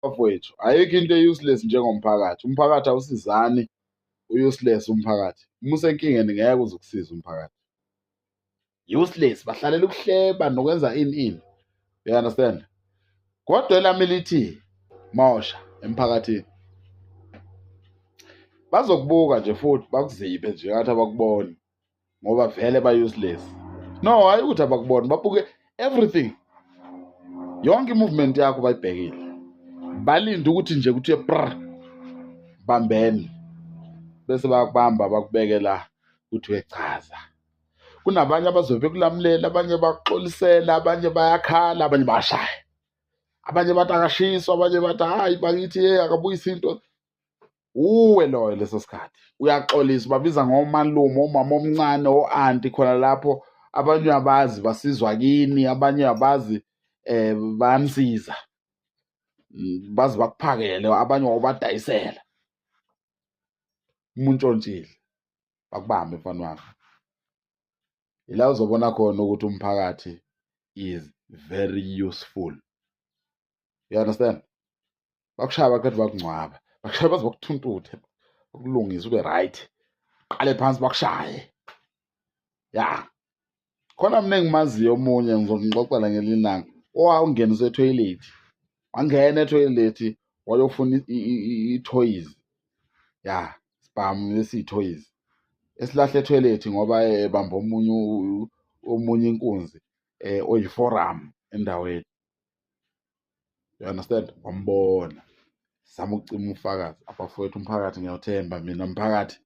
Bafowethu, ayikho into e-useless njengomphakathi. Umphakathi awusizani, u-useless umphakathi. Uma usenkingeni ngeke uze ukusize umphakathi, useless. Bahlalela ukuhleba nokwenza ini ini, you understand? Kodwa elami lithi mosha emphakathini, bazokubuka nje futhi bakuzibe nje ngathi abakuboni, ngoba vele ba-useless. No, hayi ukuthi abakuboni, babuke everything, yonke i-movement yakho bayibhekile, balinde ukuthi nje kuthiwe br bambeni, bese bayakubamba, bakubeke la, kuthiwe chaza. Kunabanye abazobe bekulamulela, abanye bakuxolisela, abanye bayakhala, abanye bayashaya, abanye bathi akashiswa, abanye bathi hayi bakithi, ye akabuyisa into. Uwe loyo leso sikhathi uyaxolisa, babiza ngomalume, omama omncane, o-anti khona lapho. Abanye uyabazi basizwa kini, abanye uyabazi bayanisiza, baze bakuphakele, abanye wawubadayisela. Uma untshontshile bakubambe, mfana wami. Ila uzobona khona ukuthi umphakathi is very useful, you understand? Bakushaya baqeda bakungcwaba, bakushaya baze bakuthuntuthe, bakulungise ube right, qale phansi bakushaye. Ya, khona mina engimaziyo omunye, ngizomxoxela ngelinye ilanga, owawungeniswe ethoyilethi, wangena ethoyilethi wayofuna i-toys, ya, sibhamu esiyi-toys esilahle ethoyilethi, ngoba ebamba omunye inkunzi oyi-forum endaweni, you understand? Wambona zama ukucima ufakazi. Abafowethu, umphakathi ngiyawuthemba mina, mphakathi.